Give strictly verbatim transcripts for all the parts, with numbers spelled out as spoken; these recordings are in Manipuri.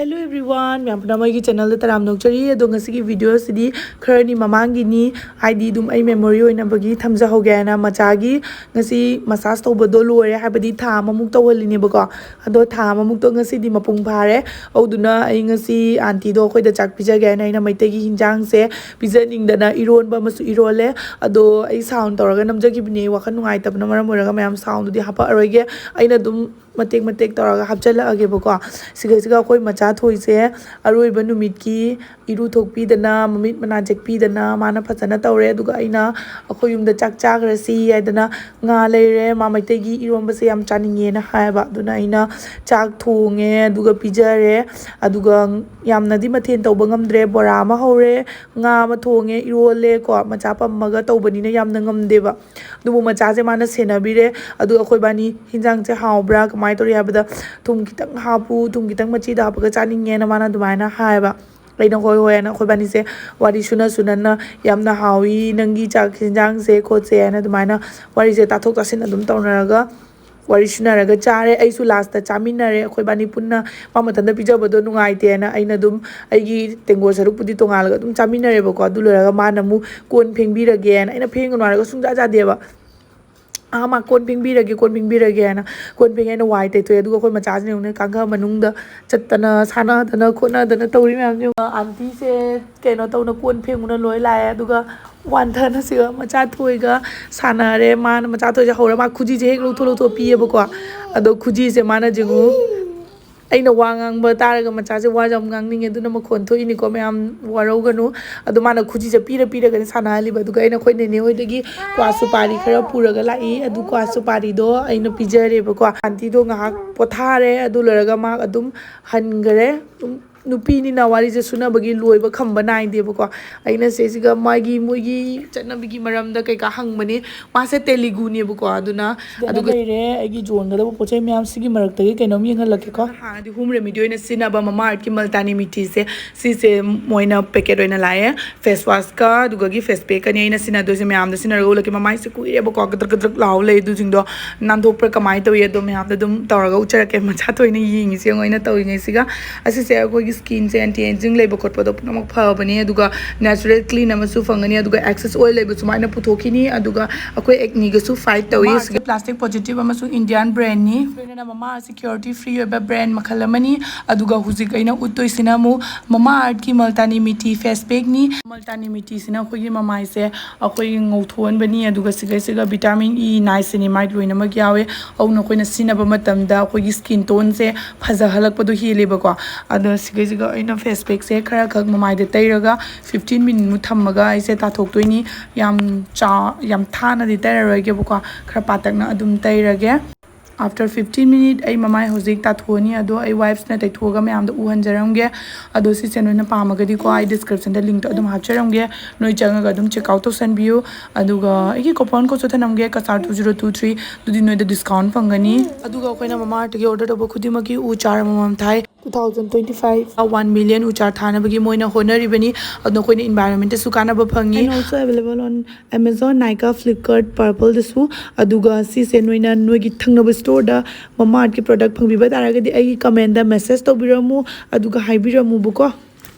Hello everyone, ꯃꯌꯥꯝ ꯄꯨꯝꯅꯃꯛ ꯑꯩꯒꯤ channelꯗ ꯇꯔꯥꯝꯅ ꯑꯣꯛꯆꯔꯤ꯫ ꯑꯗꯣ ꯉꯁꯤꯒꯤ videoꯁꯤꯗꯤ ꯈꯔꯅꯤ ꯃꯃꯥꯡꯒꯤꯅꯤ, ꯍꯥꯏꯗꯤ ꯑꯗꯨꯝ ꯑꯩ memory ꯑꯣꯏꯅꯕꯒꯤ ꯊꯝꯖꯍꯧꯒꯦ ꯍꯥꯏꯅ ꯃꯆꯥꯒꯤ ꯉꯁꯤ massage ꯇꯧꯕꯗꯣ ꯂꯣꯏꯔꯦ, ꯍꯥꯏꯕꯗꯤ ꯊꯥ ꯑꯃꯃꯨꯛ ꯇꯧꯍꯜꯂꯤꯅꯦꯕꯀꯣ꯫ ꯑꯗꯣ ꯊꯥ ꯑꯃꯃꯨꯛꯇꯣ ꯉꯁꯤꯗꯤ ꯃꯄꯨꯡ ꯐꯥꯔꯦ꯫ ꯑꯗꯨꯗꯨꯅ ꯑꯩ ꯉꯁꯤ auntieꯗꯣ ꯑꯩꯈꯣꯏꯗ ꯆꯥꯛ ꯄꯤꯖꯒꯦ ꯍꯥꯏꯅ ꯑꯩꯅ ꯃꯩꯇꯩꯒꯤ ꯍꯤꯟꯖꯥꯡꯁꯦ ꯄꯤꯖꯅꯤꯡꯗꯅ ꯏꯔꯣꯟꯕ ꯑꯃꯁꯨ ꯏꯔꯣꯜꯂꯦ꯫ ꯑꯗꯣ ꯑꯩ sound ꯇꯧꯔꯒ ꯅꯝꯖꯈꯤꯕꯅꯦ, ꯋꯥꯈꯜ ꯅꯨꯡꯉꯥꯏꯇꯕꯅ ꯃꯔꯝ ꯑꯣꯏꯔꯒ ꯃꯌꯥꯝ soundꯗꯨꯗꯤ ꯍꯥꯄꯛꯑꯔꯣꯏꯒꯦ꯫ ꯑꯩꯅ ꯑꯗꯨꯝ ꯃꯇꯦꯛ ꯃꯇꯦꯛ ꯇꯧꯔꯒ ꯍꯥꯞꯆꯤꯜꯂꯛꯑꯒꯦꯕꯀꯣ꯫ ꯁꯤꯒꯩꯁꯤꯒ ꯑꯩꯈꯣꯏ ꯃꯆꯥ ꯊꯣꯏꯁꯦ ꯑꯔꯣꯏꯕ ꯅꯨꯃꯤꯠꯀꯤ ꯏꯔꯨ ꯊꯣꯛꯄꯤꯗꯅ, ꯃꯃꯤꯠ ꯃꯅꯥ ꯆꯦꯛꯄꯤꯗꯅ ꯃꯥꯅ ꯐꯖꯅ ꯇꯧꯔꯦ꯫ ꯑꯗꯨꯒ ꯑꯩꯅ ꯑꯩꯈꯣꯏ ꯌꯨꯝꯗ ꯆꯥꯛ ꯆꯥꯈ꯭ꯔꯁꯤ ꯍꯥꯏꯗꯅ ꯉꯥ ꯂꯩꯔꯦ꯫ ꯃꯥ ꯃꯩꯇꯩꯒꯤ ꯏꯔꯣꯝꯕꯁꯦ ꯌꯥꯝ ꯆꯥꯅꯤꯡꯉꯦꯅ ꯍꯥꯏꯕ, ꯑꯗꯨꯅ ꯑꯩꯅ ꯆꯥꯛ ꯊꯣꯡꯉꯦ ꯑꯗꯨꯒ ꯄꯤꯖꯔꯦ꯫ ꯑꯗꯨꯒ ꯌꯥꯝꯅꯗꯤ ꯃꯊꯦꯜ ꯇꯧꯕ ꯉꯝꯗ꯭ꯔꯦ, ꯕꯣꯔꯥ ꯑꯃ ꯍꯧꯔꯦ, ꯉꯥ ꯑꯃ ꯊꯣꯡꯉꯦ, ꯏꯔꯣꯜꯂꯦ ꯀꯣ꯫ ꯃꯆꯥ ꯄꯝꯃꯒ ꯇꯧꯕꯅꯤꯅ ꯌꯥꯝꯅ ꯉꯝꯗꯦꯕ꯫ ꯑꯗꯨꯕꯨ ꯃꯆꯥꯁꯦ ꯃꯥꯅ ꯁꯦꯟꯅꯕꯤꯔꯦ꯫ ꯑꯗꯨꯒ ꯑꯩꯈꯣꯏꯕꯥꯅꯤ ꯍꯤꯟꯖꯥꯡꯁꯦ ꯍꯥꯎꯕ꯭ꯔꯥ, ꯀꯃꯥꯏꯅ ꯇꯧꯔꯤ ꯍꯥꯏꯕꯗ, "ꯊꯨꯝ ꯈꯤꯇꯪ ꯍꯥꯞꯄꯨ, ꯊꯨꯝ ꯈꯤꯇꯪ ꯃꯆꯤꯗ ꯍꯥꯞꯄꯒ ꯆꯥꯅꯤꯡꯉꯦꯅ" ꯃꯥꯅ ꯑꯗꯨꯃꯥꯏꯅ ꯍꯥꯏꯌꯦꯕ꯫ ꯑꯩꯅ "ꯍꯣꯏ ꯍꯣꯏ" ꯍꯥꯏꯅ ꯑꯩꯈꯣꯏꯕꯥꯅꯤꯁꯦ ꯋꯥꯔꯤ ꯁꯨꯅ ꯁꯨꯅꯅ, "ꯌꯥꯝꯅ ꯍꯥꯎꯏ ꯅꯪꯒꯤ ꯆꯥꯛ ꯍꯤꯟꯖꯥꯡꯁꯦ" ꯈꯣꯠꯁꯦ ꯍꯥꯏꯅ ꯑꯗꯨꯃꯥꯏꯅ ꯋꯥꯔꯤꯁꯦ ꯇꯥꯊꯣꯛ ꯇꯥꯁꯤꯟ ꯑꯗꯨꯝ ꯇꯧꯅꯔꯒ ꯋꯥꯔꯤ ꯁꯨꯅꯔꯒ ꯆꯥꯔꯦ꯫ ꯑꯩꯁꯨ lastꯇ ꯆꯥꯃꯤꯟꯅꯔꯦ꯫ ꯑꯩꯈꯣꯏꯕꯥꯅꯤ ꯄꯨꯟꯅ ꯃꯥ ꯃꯊꯟꯇ ꯄꯤꯖꯕꯗꯣ ꯅꯨꯡꯉꯥꯏꯇꯦꯅ ꯑꯩꯅ ꯑꯗꯨꯝ ꯑꯩꯒꯤ ꯇꯦꯡꯀꯣꯠ ꯁꯔꯨꯛꯄꯨꯗꯤ ꯇꯣꯉꯥꯜꯂꯒ ꯑꯗꯨꯝ ꯆꯥꯃꯤꯟꯅꯔꯦꯕꯀꯣ꯫ ꯑꯗꯨ ꯂꯣꯏꯔꯒ ꯃꯥꯅ ꯑꯃꯨꯛ ꯀꯣꯟ ꯐꯦꯡꯕꯤꯔꯒꯦꯅ, ꯑꯩꯅ "ꯐꯦꯡꯒꯅꯨ" ꯍꯥꯏꯔꯒ ꯁꯨꯡꯆꯥ ꯆꯥꯗꯦꯕ꯫ "ꯑꯥ, ꯃꯥ ꯀꯣꯟ ꯐꯦꯡꯕꯤꯔꯒꯦ, ꯀꯣꯟ ꯐꯦꯡꯕꯤꯔꯒꯦ" ꯍꯥꯏꯅ ꯀꯣꯟ ꯐꯦꯡꯉꯦ꯫ ꯑꯩꯅ ꯋꯥꯏ ꯇꯩꯊꯣꯛꯑꯦ꯫ ꯑꯗꯨꯒ ꯑꯩꯈꯣꯏ ꯃꯆꯥꯁꯤꯅ ꯌꯦꯡꯉꯨꯅꯦ, ꯀꯥꯡꯈ ꯃꯅꯨꯡꯗ ꯆꯠꯇꯅ ꯁꯥꯟꯅꯗꯅ ꯈꯣꯠꯅꯗꯅ ꯇꯧꯔꯤ ꯃꯌꯥꯝꯁꯦ ꯌꯦꯡꯉꯨ꯫ Auntieꯁꯦ ꯀꯩꯅꯣ ꯇꯧꯅ ꯀꯣꯟ ꯐꯦꯡꯉꯨꯅ ꯂꯣꯏ ꯂꯥꯛꯑꯦ꯫ ꯑꯗꯨꯒ ꯋꯥꯟꯊꯅ ꯁꯤꯒ ꯃꯆꯥ ꯊꯣꯏꯒ ꯁꯥꯟꯅꯔꯦ꯫ ꯃꯥꯅ ꯃꯆꯥ ꯊꯣꯏꯁꯦ ꯍꯧꯔ ꯃꯥ ꯈꯨꯖꯤꯁꯦ ꯍꯦꯛ ꯂꯧꯊꯣꯛ ꯂꯧꯊꯣꯛ ꯄꯤꯌꯦꯕꯀꯣ꯫ ꯑꯗꯣ ꯈꯨꯖꯤꯁꯦ ꯃꯥꯅ ꯌꯦꯡꯉꯨ, ꯑꯩꯅ ꯋꯥ ꯉꯥꯡꯕ ꯇꯥꯔꯒ ꯃꯆꯥꯁꯦ ꯋꯥꯁꯦ ꯌꯥꯝ ꯉꯥꯡꯅꯤꯡꯉꯦ, ꯑꯗꯨꯅ ꯃꯈꯣꯟ ꯊꯣꯛꯏꯅꯤꯀꯣ ꯃꯌꯥꯝ, ꯋꯥꯔꯧꯒꯅꯨ꯫ ꯑꯗꯣ ꯃꯥꯅ ꯈꯨꯖꯤꯁꯦ ꯄꯤꯔ ꯄꯤꯔꯒꯅꯦ ꯁꯥꯟꯅꯍꯜꯂꯤꯕ꯫ ꯑꯗꯨꯒ ꯑꯩꯅ ꯑꯩꯈꯣꯏ ꯅꯦꯅꯦ ꯍꯣꯏꯗꯒꯤ ꯀ꯭ꯋꯥ ꯁꯨꯄꯥꯔꯤ ꯈꯔ ꯄꯨꯔꯒ ꯂꯥꯛꯏ꯫ ꯑꯗꯨ ꯀ꯭ꯋꯥ ꯁꯨꯄꯥꯔꯤꯗꯣ ꯑꯩꯅ ꯄꯤꯖꯔꯦꯕꯀꯣ꯫ Auntieꯗꯣ ꯉꯥꯏꯍꯥꯛ ꯄꯣꯊꯥꯔꯦ꯫ ꯑꯗꯨ ꯂꯣꯏꯔꯒ ꯃꯥ ꯑꯗꯨꯝ ꯍꯟꯈꯔꯦ꯫ ꯑꯗꯨꯝ ꯅꯨꯄꯤꯅꯤꯅ ꯋꯥꯔꯤꯁꯦ ꯁꯨꯅꯕꯒꯤ ꯂꯣꯏꯕ ꯈꯝꯕ ꯅꯥꯏꯗꯦꯕꯀꯣ꯫ ꯑꯩꯅ ꯁꯤꯁꯤꯒ ꯃꯥꯒꯤ, ꯃꯣꯏꯒꯤ ꯆꯠꯅꯕꯤꯒꯤ ꯃꯔꯝꯗ ꯀꯩꯀꯥ ꯍꯪꯕꯅꯤ꯫ ꯃꯥꯁꯦ ꯇꯦꯂꯤꯒꯨꯅꯦꯕꯀꯣ꯫ ꯑꯗꯨꯅ ꯁꯤꯗꯅ ꯑꯗꯨꯒ ꯂꯩꯔꯦ ꯑꯩꯒꯤ ꯌꯣꯟꯒꯗꯕ ꯄꯣꯠ ꯆꯩ ꯃꯌꯥꯝꯁꯤꯒꯤ ꯃꯔꯛꯇꯒꯤ ꯀꯩꯅꯣꯝ ꯌꯦꯡꯍꯜꯂꯛꯀꯦꯀꯣ꯫ ꯍꯥꯟꯅꯗꯤ ꯍꯣꯝ ꯔꯦꯃꯤꯗꯤ ꯑꯣꯏꯅ ꯁꯤꯖꯤꯟꯅꯕ ꯃꯃꯥ ꯑꯥꯔꯠꯀꯤ ꯃꯜꯇꯥꯅꯤ ꯃꯤꯇꯤꯁꯦ, ꯁꯤꯁꯦ ꯃꯣꯏꯅ ꯄꯦꯀꯦꯠ ꯑꯣꯏꯅ ꯂꯥꯛꯑꯦ꯫ ꯐꯦꯁ ꯋꯥꯁꯀ ꯑꯗꯨꯒꯒꯤ ꯐꯦꯁ ꯄꯦꯛꯀꯅꯤ ꯑꯩꯅ ꯁꯤꯖꯤꯟꯅꯗꯣꯏꯁꯦ꯫ ꯃꯌꯥꯝꯗ ꯁꯤꯖꯤꯟꯅꯔꯒ ꯎꯠꯂꯛꯀꯦ꯫ ꯃꯃꯥꯏꯁꯦ ꯀꯨꯏꯔꯦꯕꯀꯣ, ꯒꯗ꯭ꯔꯛ ꯒꯗ꯭ꯔꯛ ꯂꯥꯎ ꯂꯩ꯫ ꯑꯗꯨꯁꯤꯡꯗꯣ ꯅꯥꯟꯊꯣꯛꯄ꯭ꯔꯥ ꯀꯃꯥꯏꯅ ꯇꯧꯏ ꯑꯗꯣ ꯃꯌꯥꯝꯗ ꯑꯗꯨꯝ ꯇꯧꯔꯒ ꯎꯠꯆꯔꯛꯀꯦ꯫ ꯃꯆꯥ ꯊꯣꯏꯅ ꯌꯦꯡꯉꯤꯁꯦ ꯌꯦꯡꯉꯣ ꯑꯩꯅ ꯇꯧꯔꯤꯉꯩꯁꯤꯒ꯫ ꯑꯁꯤꯁꯦ ꯑꯩꯈꯣꯏꯒꯤ ꯁ꯭ꯀꯤꯟꯁꯦ ꯑꯦꯟꯇꯤ ꯑꯦꯖꯤꯡ ꯂꯩꯕ ꯈꯣꯠꯄꯗꯣ ꯄꯨꯝꯅꯃꯛ ꯐꯕꯅꯦ꯫ ꯑꯗꯨꯒ ꯅꯦꯆꯔꯦꯜ ꯀ꯭ꯂꯤꯟ ꯑꯃꯁꯨ ꯐꯪꯒꯅꯤ꯫ ꯑꯗꯨꯒ ꯑꯦꯛꯁꯦꯁ ꯑꯣꯏꯜ ꯂꯩꯕ ꯁꯨꯃꯥꯏꯅ ꯄꯨꯊꯣꯛꯈꯤꯅꯤ꯫ ꯑꯗꯨꯒ ꯑꯩꯈꯣꯏ ꯑꯦꯛꯅꯤꯒꯁꯨ ꯐꯥꯏꯠ ꯇꯧꯏ꯫ ꯃꯥꯁꯦ ꯄ꯭ꯂꯥꯁꯇꯤꯛ ꯄꯣꯖꯤꯇꯤꯚ ꯑꯃꯁꯨꯡ ꯏꯟꯗꯤꯌꯥꯟ ꯕ꯭ꯔꯦꯟꯅꯤ꯫ ꯂꯣꯏꯅꯅ ꯃꯃꯥ ꯁꯤꯀ꯭ꯌꯨꯔꯤꯇꯤ ꯐ꯭ꯔꯤ ꯑꯣꯏꯕ ꯕ꯭ꯔꯦꯟ ꯃꯈꯜ ꯑꯃꯅꯤ꯫ ꯑꯗꯨꯒ ꯍꯧꯖꯤꯛ ꯑꯩꯅ ꯎꯠꯇꯣꯏꯁꯤꯅ ꯑꯃꯨꯛ ꯃꯃꯥ ꯑꯥꯔꯠꯀꯤ ꯃꯜꯇꯥꯅꯤ ꯃꯤꯇꯤ ꯐꯦꯁ ꯄꯦꯛꯅꯤ꯫ ꯃꯜꯇꯥꯅꯤ ꯃꯤꯇꯤꯁꯤꯅ ꯑꯩꯈꯣꯏꯒꯤ ꯃꯃꯥꯏꯁꯦ ꯑꯩꯈꯣꯏꯒꯤ ꯉꯧꯊꯣꯛꯍꯟꯕꯅꯤ꯫ ꯑꯗꯨꯒ ꯁꯤꯒꯩꯁꯤꯒ ꯚꯤꯇꯥꯃꯤꯟ ꯏ, ꯅꯥꯏꯁꯤꯅꯤꯃꯥꯏꯠ ꯂꯣꯏꯅꯃꯛ ꯌꯥꯎꯋꯦ꯫ ꯑꯗꯨꯅ ꯑꯩꯈꯣꯏꯅ ꯁꯤꯖꯤꯟꯅꯕ ꯃꯇꯝꯗ ꯑꯩꯈꯣꯏꯒꯤ ꯁ꯭ꯀꯤꯟ ꯇꯣꯟꯁꯦ ꯐꯖꯍꯜꯂꯛꯄꯗꯣ ꯍꯦꯜꯂꯦꯕꯀꯣ꯫ ꯑꯗꯣ ꯁꯤꯒꯩꯁꯤꯒ ꯑꯩꯅ ꯐꯦꯁ ꯄꯦꯛꯁꯦ ꯈꯔꯈꯛ ꯃꯃꯥꯏꯗ ꯇꯩꯔꯒ ꯐꯤꯐꯇꯤꯟ ꯃꯤꯅꯤꯠꯃꯨꯛ ꯊꯝꯃꯒ ꯑꯩꯁꯦ ꯇꯥꯊꯣꯛꯇꯣꯏꯅꯤ꯫ ꯌꯥꯝ ꯆꯥ-, ꯌꯥꯝ ꯊꯥꯅꯗꯤ ꯇꯩꯔꯔꯣꯏꯒꯦꯕꯀꯣ, ꯈꯔ ꯄꯥꯇꯛꯅ ꯑꯗꯨꯝ ꯇꯩꯔꯒꯦ꯫ After fifteen minute ꯑꯩ ꯃꯃꯥꯏ ꯍꯧꯖꯤꯛ ꯇꯥꯊꯣꯛꯑꯅꯤ꯫ ꯑꯗꯣ ꯑꯩ ꯋꯥꯏꯞꯁꯅ ꯇꯩꯊꯣꯛꯑꯒ ꯃꯌꯥꯝꯗ ꯎꯍꯟꯖꯔꯝꯒꯦ꯫ ꯑꯗꯣ ꯁꯤꯁꯦ ꯅꯣꯏꯅ ꯄꯥꯝꯃꯒꯗꯤꯀꯣ ꯑꯩ ꯗꯤꯁꯀ꯭ꯔꯤꯞꯁꯟꯗ ꯂꯤꯡꯛꯇꯣ ꯑꯗꯨꯝ ꯍꯥꯞꯆꯔꯝꯒꯦ꯫ ꯅꯣꯏ ꯆꯪꯉꯒ ꯑꯗꯨꯝ ꯆꯦꯛ ꯑꯥꯎꯠ ꯇꯧꯁꯟꯕꯤꯌꯨ꯫ ꯑꯗꯨꯒ ꯑꯩꯒꯤ ꯀꯣꯄꯟ ꯀꯣꯗꯁꯨ ꯊꯅꯝꯒꯦ, ꯀꯁꯥꯔ two zero two three꯫ ꯑꯗꯨꯗꯤ ꯅꯣꯏꯗ ꯗꯤꯁꯀꯥꯎꯟ ꯐꯪꯒꯅꯤ꯫ ꯑꯗꯨꯒ ꯑꯩꯈꯣꯏꯅ ꯃꯃꯥ ꯑꯥꯔꯠꯇꯒꯤ ꯑꯣꯔꯗꯔ ꯇꯧꯕ ꯈꯨꯗꯤꯡꯃꯛꯀꯤ ꯎ ꯆꯥꯔ ꯑꯃꯃꯝ ꯊꯥꯏ꯫ Two thousand twenty five one million ꯎ ꯆꯥꯔ ꯊꯥꯅꯕꯒꯤ ꯃꯣꯏꯅ ꯍꯣꯠꯅꯔꯤꯕꯅꯤ꯫ ꯑꯗꯨꯅ ꯑꯩꯈꯣꯏꯅ ꯏꯟꯚꯥꯏꯔꯣꯟꯃꯦꯟꯇꯁꯨ ꯀꯥꯟꯅꯕ ꯐꯪꯉꯤ꯫ And also available on Amazon, Nykaa, Flipkart, Purpleꯗꯁꯨ꯫ ꯑꯗꯨꯒ ꯁꯤꯁꯦ ꯅꯣꯏꯅ ꯅꯣꯏꯒꯤ ꯊꯪꯅꯕ ꯁ꯭ꯇꯣꯔꯗ ꯃꯃꯥ ꯑꯥꯔꯠꯀꯤ ꯄ꯭ꯔꯗꯛ ꯐꯪꯕꯤꯕ ꯇꯥꯔꯒꯗꯤ ꯑꯩꯒꯤ ꯀꯃꯦꯟꯗ ꯃꯦꯁꯦꯖ ꯇꯧꯕꯤꯔꯝꯃꯨ, ꯑꯗꯨꯒ ꯍꯥꯏꯕꯤꯔꯝꯃꯨꯕꯀꯣ꯫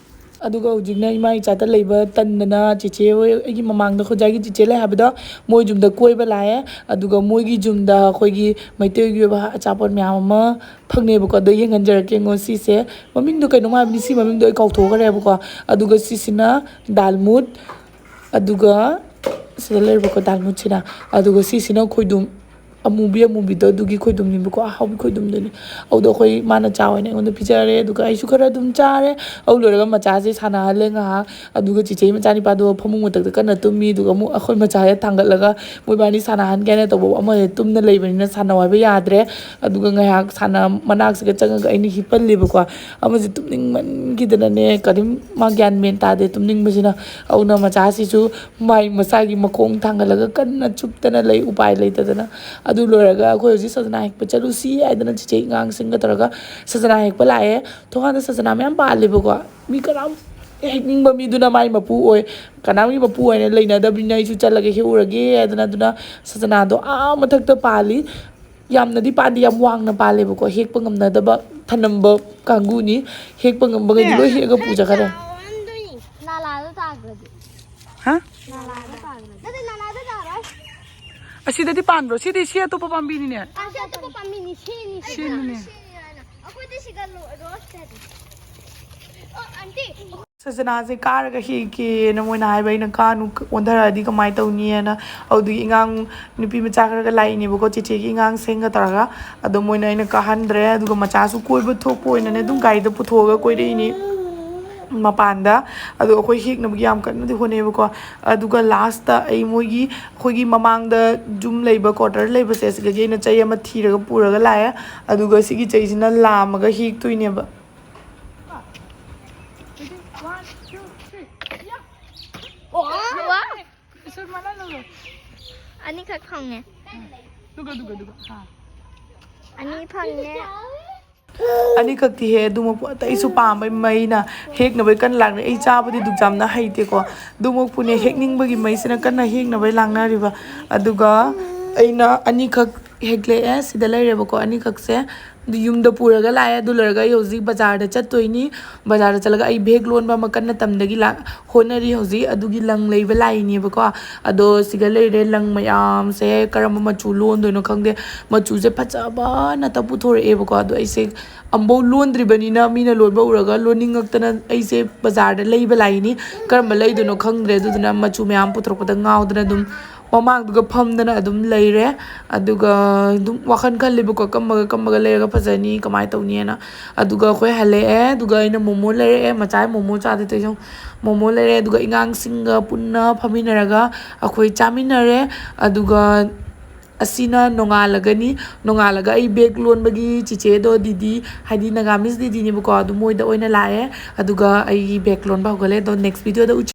ꯑꯗꯨꯒ ꯍꯧꯖꯤꯛꯅ ꯏꯃꯥ ꯏꯆꯥꯗ ꯂꯩꯕ ꯇꯟꯗꯅ ꯆꯦꯆꯦ ꯍꯣꯏ ꯑꯩꯒꯤ ꯃꯃꯥꯡꯗ ꯈꯣꯟꯖꯥꯏꯒꯤ ꯆꯦꯆꯦ ꯂꯩ ꯍꯥꯏꯕꯗꯣ, ꯃꯣꯏ ꯌꯨꯝꯗ ꯀꯣꯏꯕ ꯂꯥꯛꯑꯦ꯫ ꯑꯗꯨꯒ ꯃꯣꯏꯒꯤ ꯌꯨꯝꯗ ꯑꯩꯈꯣꯏꯒꯤ ꯃꯩꯇꯩꯒꯤ ꯑꯣꯏꯕ ꯑꯆꯥꯄꯣꯠ ꯃꯌꯥꯝ ꯑꯃ ꯐꯪꯅꯩꯕꯀꯣ꯫ ꯑꯗꯣ ꯌꯦꯡꯍꯟꯖꯔꯛꯀꯦ ꯉꯣ ꯁꯤꯁꯦ꯫ ꯃꯃꯤꯡꯗꯣ ꯀꯩꯅꯣꯝ ꯍꯥꯏꯕꯅꯤ, ꯁꯤ ꯃꯃꯤꯡꯗꯣ ꯑꯩ ꯀꯥꯎꯊꯣꯛꯈ꯭ꯔꯦꯕꯀꯣ꯫ ꯑꯗꯨꯒ ꯁꯤꯁꯤꯅ ꯗꯥꯜꯃꯨꯠ, ꯑꯗꯨꯒ ꯁꯤꯗ ꯂꯩꯔꯤꯕꯀꯣ ꯗꯥꯜꯃꯨꯠꯁꯤꯅ꯫ ꯑꯗꯨꯒ ꯁꯤꯁꯤꯅ ꯈꯣꯏꯗꯨꯝ꯫ ꯑꯃꯨꯕꯤ ꯑꯃꯨꯕꯤꯗꯣ, ꯑꯗꯨꯒꯤ ꯈꯣꯏꯗꯨꯝꯅꯦꯕꯀꯣ, ꯑꯍꯥꯎꯕꯤ ꯈꯣꯏꯗꯨꯝꯗꯨꯅꯤ꯫ ꯑꯗꯨꯗꯣ ꯑꯩꯈꯣꯏ ꯃꯥꯅ ꯆꯥꯎ ꯍꯥꯏꯅ ꯑꯩꯉꯣꯟꯗ ꯄꯤꯖꯔꯦ, ꯑꯗꯨꯒ ꯑꯩꯁꯨ ꯈꯔ ꯑꯗꯨꯝ ꯆꯥꯔꯦ꯫ ꯑꯗꯨ ꯂꯣꯏꯔꯒ ꯃꯆꯥꯁꯦ ꯁꯥꯟꯅꯍꯜꯂꯦ ꯉꯥꯏꯍꯥꯛ, ꯑꯗꯨꯒ ꯆꯤꯆꯦ ꯃꯆꯥꯅꯤꯄꯥꯗꯣ ꯐꯃꯨꯡ ꯃꯊꯛꯇ ꯀꯟꯅ ꯇꯨꯝꯃꯤ꯫ ꯑꯗꯨꯒ ꯑꯃꯨꯛ ꯑꯩꯈꯣꯏ ꯃꯆꯥꯁꯦ ꯊꯥꯡꯒꯠꯂꯒ ꯃꯣꯏꯕꯥꯅꯤ ꯁꯥꯟꯅꯍꯟꯒꯦ ꯍꯥꯏꯅ ꯇꯧꯕ, ꯑꯃꯁꯦ ꯇꯨꯝꯅ ꯂꯩꯕꯅꯤꯅ ꯁꯥꯟꯅꯧ ꯍꯥꯏꯕ ꯌꯥꯗ꯭ꯔꯦ꯫ ꯑꯗꯨꯒ ꯉꯥꯏꯍꯥꯛ ꯁꯥꯟꯅ ꯃꯅꯥꯛꯁꯤꯒ ꯆꯪꯉꯒ ꯑꯩꯅ ꯍꯤꯞꯄꯜꯂꯦꯕꯀꯣ꯫ ꯑꯃꯁꯦ ꯇꯨꯝꯅꯤꯡꯃꯟꯈꯤꯗꯅꯅꯦ, ꯀꯔꯤꯝ ꯃꯥ ꯒ꯭ꯌꯥꯟ ꯃꯦꯟ ꯇꯥꯗꯦ ꯇꯨꯝꯅꯤꯡꯕꯁꯤꯅ꯫ ꯑꯗꯨꯅ ꯃꯆꯥꯁꯤꯁꯨ ꯃꯥꯏ ꯃꯁꯥꯒꯤ ꯃꯈꯣꯡ ꯊꯥꯡꯒꯠꯂꯒ ꯀꯟꯅ ꯆꯨꯞꯇꯅ ꯂꯩ, ꯎꯄꯥꯏ ꯂꯩꯇꯗꯅ꯫ ꯑꯗꯨ ꯂꯣꯏꯔꯒ ꯑꯩꯈꯣꯏ ꯍꯧꯖꯤꯛ ꯁꯖꯅꯥ ꯍꯦꯛꯄ ꯆꯠꯂꯨꯁꯤ ꯍꯥꯏꯗꯅ ꯆꯤꯆꯦ ꯑꯉꯥꯡꯁꯤꯡꯒ ꯇꯧꯔꯒ ꯁꯖꯅꯥ ꯍꯦꯛꯄ ꯂꯥꯛꯑꯦ꯫ ꯊꯣꯡꯒꯥꯟꯗ ꯁꯖꯅꯥ ꯃꯌꯥꯝ ꯄꯥꯜꯂꯦꯕꯀꯣ꯫ ꯃꯤ ꯀꯅꯥꯝ ꯍꯦꯛꯅꯤꯡꯕ ꯃꯤꯗꯨꯅ ꯃꯥꯏ ꯃꯄꯨ ꯑꯣꯏ, ꯀꯅꯥꯝꯒꯤ ꯃꯄꯨ ꯑꯣꯏꯅ ꯂꯩꯅꯗꯕꯅꯤꯅ ꯑꯩꯁꯨ ꯆꯠꯂꯒ ꯍꯦꯛꯎꯔꯒꯦ ꯍꯥꯏꯗꯅ꯫ ꯑꯗꯨꯅ ꯁꯖꯅꯥꯗꯣ ꯑꯥ ꯃꯊꯛꯇ ꯄꯥꯜꯂꯤ꯫ ꯌꯥꯝꯅꯗꯤ ꯄꯥꯟꯗꯦ, ꯌꯥꯝ ꯋꯥꯡꯅ ꯄꯥꯜꯂꯦꯕꯀꯣ, ꯍꯦꯛꯄ ꯉꯝꯅꯗꯕ ꯊꯅꯝꯕ ꯀꯥꯡꯕꯨꯅꯤ꯫ ꯍꯦꯛꯄ ꯉꯝꯕꯈꯩꯗꯤ ꯂꯣꯏ ꯍꯦꯛꯑꯒ ꯄꯨꯖꯈꯔꯦ꯫ ꯅꯥꯂꯥꯗ ꯇꯥꯈ꯭ꯔꯗꯤ꯫ ꯍꯥ? ꯅꯥꯂꯥꯗ ꯇꯥꯈ꯭ꯔꯗꯤ꯫ ꯅꯠꯇꯦ, ꯅꯥꯂꯥꯗ ꯇꯥꯔꯣꯏ꯫ ꯑꯁꯤꯗꯗꯤ ꯄꯥꯟꯕ꯭ꯔꯣ? ꯁꯤꯗꯤ ꯁꯤ ꯑꯇꯣꯞꯄ ꯄꯥꯝꯕꯤꯅꯤꯅꯦ꯫ ꯑꯁꯤ ꯑꯇꯣꯞꯄ ꯄꯥꯝꯕꯤꯅꯤ, ꯁꯤꯅꯤ, ꯁꯤꯅꯤ꯫ ꯁꯤꯅꯤꯅꯦ꯫ ꯑꯩꯈꯣꯏꯗꯤ ꯁꯤꯗ ꯂꯣ-, ꯔꯣꯁ ꯊꯥꯗꯦ꯫ ꯑꯣ, ꯑꯟꯇꯤ꯫ ꯁꯖꯅꯥꯁꯦ ꯀꯥꯔꯒ ꯍꯦꯛꯀꯦꯅ ꯃꯣꯏꯅ ꯍꯥꯏꯕ, ꯑꯩꯅ ꯀꯥꯅꯨ, ꯑꯣꯟꯊꯔꯛꯑꯗꯤ ꯀꯃꯥꯏꯅ ꯇꯧꯅꯤꯅ꯫ ꯑꯗꯨꯗꯨꯒꯤ ꯑꯉꯥꯡ ꯅꯨꯄꯤ ꯃꯆꯥ ꯈꯔꯒ ꯂꯥꯛꯏꯅꯦꯕꯀꯣ, ꯆꯦꯆꯦꯒꯤ ꯑꯉꯥꯡꯁꯤꯡꯒ ꯇꯧꯔꯒ꯫ ꯑꯗꯣ ꯃꯣꯏꯅ ꯑꯩꯅ ꯀꯥꯍꯟꯗ꯭ꯔꯦ꯫ ꯑꯗꯨꯒ ꯃꯆꯥꯁꯨ ꯀꯣꯏꯕ ꯊꯣꯛꯄ ꯑꯣꯏꯅꯅꯦ ꯑꯗꯨꯝ ꯒꯥꯔꯤꯗ ꯄꯨꯊꯣꯛꯑꯒ ꯀꯣꯏꯔꯛꯏꯅꯤ ꯃꯄꯥꯟꯗ꯫ ꯑꯗꯣ ꯑꯩꯈꯣꯏ ꯍꯦꯛꯅꯕꯒꯤ ꯌꯥꯝ ꯀꯟꯅꯗꯤ ꯍꯣꯠꯅꯩꯕꯀꯣ꯫ ꯑꯗꯨꯒ ꯂꯥꯁꯇ ꯑꯩ ꯃꯣꯏꯒꯤ, ꯑꯩꯈꯣꯏꯒꯤ ꯃꯃꯥꯡꯗ ꯖꯨꯝ ꯂꯩꯕ, ꯀ꯭ꯋꯥꯇꯔ ꯂꯩꯕꯁꯦ, ꯑꯁꯤꯗꯒꯤ ꯑꯩꯅ ꯆꯩ ꯑꯃ ꯊꯤꯔꯒ ꯄꯨꯔꯒ ꯂꯥꯛꯑꯦ꯫ ꯑꯗꯨꯒ ꯁꯤꯒꯤ ꯆꯩꯁꯤꯅ ꯂꯥꯝꯃꯒ ꯍꯦꯛꯇꯣꯏꯅꯦꯕ꯫ ꯋꯥ! ꯑꯅꯤꯈꯛ ꯐꯪꯉꯦ꯫ ꯑꯅꯤ ꯐꯪꯉꯦ꯫ ꯑꯅꯤꯈꯛꯇꯤ ꯍꯦꯛ, ꯑꯗꯨꯃꯛꯄꯨ ꯑꯇꯩꯁꯨ ꯄꯥꯝꯕꯩ ꯃꯩꯅ ꯍꯦꯛꯅꯕꯩ ꯀꯟꯅ ꯂꯥꯛꯅꯩ꯫ ꯑꯩ ꯆꯥꯕꯗꯤ ꯑꯗꯨꯛ ꯌꯥꯝꯅ ꯍꯩꯇꯦꯀꯣ, ꯑꯗꯨꯃꯛꯄꯨꯅꯦ ꯍꯦꯛꯅꯤꯡꯕꯒꯤ ꯃꯩꯁꯤꯅ ꯀꯟꯅ ꯍꯦꯛꯅꯕꯩ ꯂꯥꯡꯅꯔꯤꯕ꯫ ꯑꯗꯨꯒ ꯑꯩꯅ ꯑꯅꯤꯈꯛ ꯍꯦꯛꯂꯛꯑꯦ, ꯁꯤꯗ ꯂꯩꯔꯦꯕꯀꯣ ꯑꯅꯤꯈꯛꯁꯦ꯫ ꯑꯗꯨ ꯌꯨꯝꯗ ꯄꯨꯔꯒ ꯂꯥꯛꯑꯦ꯫ ꯑꯗꯨ ꯂꯣꯏꯔꯒ ꯑꯩ ꯍꯧꯖꯤꯛ ꯕꯖꯥꯔꯗ ꯆꯠꯇꯣꯏꯅꯤ꯫ ꯕꯖꯥꯔꯗ ꯆꯠꯂꯒ ꯑꯩ ꯕꯦꯒ ꯂꯣꯟꯕ ꯑꯃ ꯀꯟꯅ ꯇꯝꯗꯒꯤ ꯂꯥꯛ-, ꯍꯣꯠꯅꯔꯤ ꯍꯧꯖꯤꯛ꯫ ꯑꯗꯨꯒꯤ ꯂꯪ ꯂꯩꯕ ꯂꯥꯛꯏꯅꯦꯕꯀꯣ꯫ ꯑꯗꯣ ꯁꯤꯗ ꯂꯩꯔꯦ ꯂꯪ ꯃꯌꯥꯝꯁꯦ꯫ ꯀꯔꯝꯕ ꯃꯆꯨ ꯂꯣꯟꯗꯣꯏꯅꯣ ꯈꯪꯗꯦ꯫ ꯃꯆꯨꯁꯦ ꯐꯖꯕ ꯉꯥꯛꯇ ꯄꯨꯊꯣꯔꯛꯑꯦꯕꯀꯣ꯫ ꯑꯗꯣ ꯑꯩꯁꯦ ꯑꯝꯕꯧ ꯂꯣꯟꯗ꯭ꯔꯤꯕꯅꯤꯅ ꯃꯤꯅ ꯂꯣꯟꯕ ꯎꯔꯒ ꯂꯣꯟꯅꯤꯡꯉꯛꯇꯅ ꯑꯩꯁꯦ ꯕꯖꯥꯔꯗ ꯂꯩꯕ ꯂꯥꯛꯏꯅꯤ꯫ ꯀꯔꯝꯕ ꯂꯩꯗꯣꯏꯅꯣ ꯈꯪꯗ꯭ꯔꯦ꯫ ꯑꯗꯨꯗꯨꯅ ꯃꯆꯨ ꯃꯌꯥꯝ ꯄꯨꯊꯣꯔꯛꯄꯗ ꯉꯥꯎꯗꯅ ꯑꯗꯨꯝ ꯃꯃꯥꯡꯗꯨꯒ ꯐꯝꯗꯅ ꯑꯗꯨꯝ ꯂꯩꯔꯦ꯫ ꯑꯗꯨꯒ ꯑꯗꯨꯝ ꯋꯥꯈꯜ ꯈꯜꯂꯤꯕꯀꯣ, ꯀꯝꯃꯒ ꯀꯝꯃꯒ ꯂꯩꯔꯒ ꯐꯖꯅꯤ, ꯀꯃꯥꯏꯅ ꯇꯧꯅꯤꯅ꯫ ꯑꯗꯨꯒ ꯑꯩꯈꯣꯏ ꯍꯜꯂꯛꯑꯦ꯫ ꯑꯗꯨꯒ ꯑꯩꯅ ꯃꯣꯃꯣ ꯂꯩꯔꯛꯑꯦ, ꯃꯆꯥ ꯃꯣꯃꯣ ꯆꯥꯗ ꯇꯧꯔꯤꯁꯦ꯫ ꯃꯣꯃꯣ ꯂꯩꯔꯛꯑꯦ, ꯑꯗꯨꯒ ꯑꯉꯥꯡꯁꯤꯡꯒ ꯄꯨꯟꯅ ꯐꯝꯃꯤꯟꯅꯔꯒ ꯑꯩꯈꯣꯏ ꯆꯥꯃꯤꯟꯅꯔꯦ꯫ ꯑꯗꯨꯒ ꯑꯁꯤꯅ ꯅꯣꯡꯉꯥꯜꯂꯒꯅꯤ꯫ ꯅꯣꯡꯉꯥꯜꯂꯒ ꯑꯩ ꯕꯦꯛ ꯂꯣꯟꯕꯒꯤ ꯆꯤꯆꯦꯗꯣ, ꯗꯤꯗꯤ, ꯍꯥꯏꯗꯤ ꯅꯥꯒꯥꯃꯤꯁ ꯗꯤꯗꯤꯅꯦꯕꯀꯣ, ꯑꯗꯨ ꯃꯣꯏꯗ ꯑꯣꯏꯅ ꯂꯥꯛꯑꯦ꯫ ꯑꯗꯨꯒ ꯑꯩꯒꯤ ꯕꯦꯛ ꯂꯣꯟꯕ ꯍꯧꯒꯠꯂꯦ꯫ ꯑꯗꯣ next videoꯗ ꯎꯆꯦ